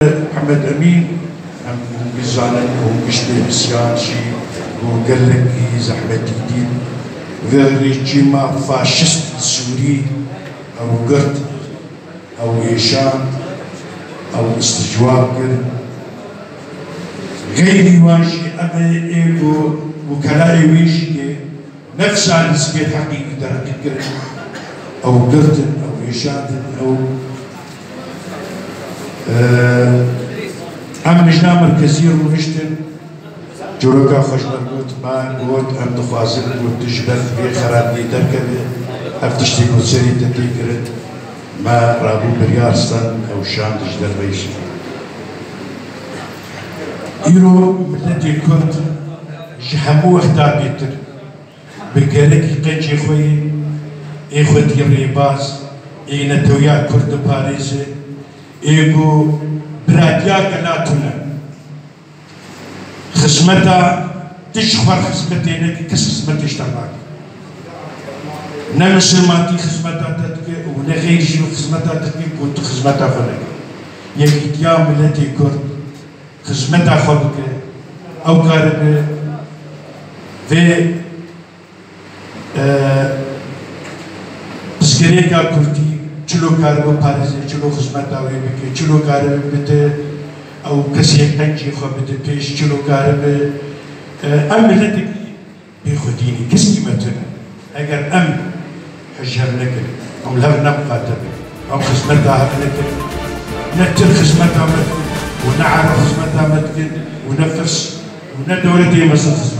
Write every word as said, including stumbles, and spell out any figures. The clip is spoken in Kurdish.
Mihemed Emîn, em giş zanin û giş pê hisiyan jî û gelekî zehmetî dît vê rejîma faşîst Sûrî ew girt, ew êşand, ew îstîcwab kir. Xeyrî wan jî ev ê ku wikelayê wê jî yê nefsa li zikê heqî wî terqî kirin, ew girtin, ew êşandin, ew, e, em Lijna Merkezî rûniştin, çîroka xwe ji me got, me got, em dixwazin ku tu ji ber vê xerabiyê derkevî, ev tiştê ku serê te tê kirin, me rabû biryar stand, ew şand ji derve jî. Îro miletê Kurd ji hemû wexta bêtir bi gerekî qencê xwe yê, ê xwedî rêbaz, ê netewiya Kurd diparêze, ê ku biratiya gela tune. Xizmeta, tu ji xwe xizmetê neke, kes xizmetê ji te nake. Ne misilmantî xizmeta te dike û ne xeyrî jî xizmeta te dike ku tu xizmeta xwe neke. Yekîtiya miletê Kurd xizmeta xwe bike, ew karibe vê, e, pirsgirêka Kurdî çilo karibe parêze, çilo xizmeta wê bike, çilo karibe bide ew kesê qencê xwe bide pêş, çilo karibe, e, em miletekî bêxwedî ne, keskî me tune. Eger em hişyar nekin, em li hev nemiqate bin, em xizmeta hev nekin, ne Tirk xizmeta me dikin û ne Ereb xizmeta me dikin û ne Firs û ne dewletê Misir xizmeta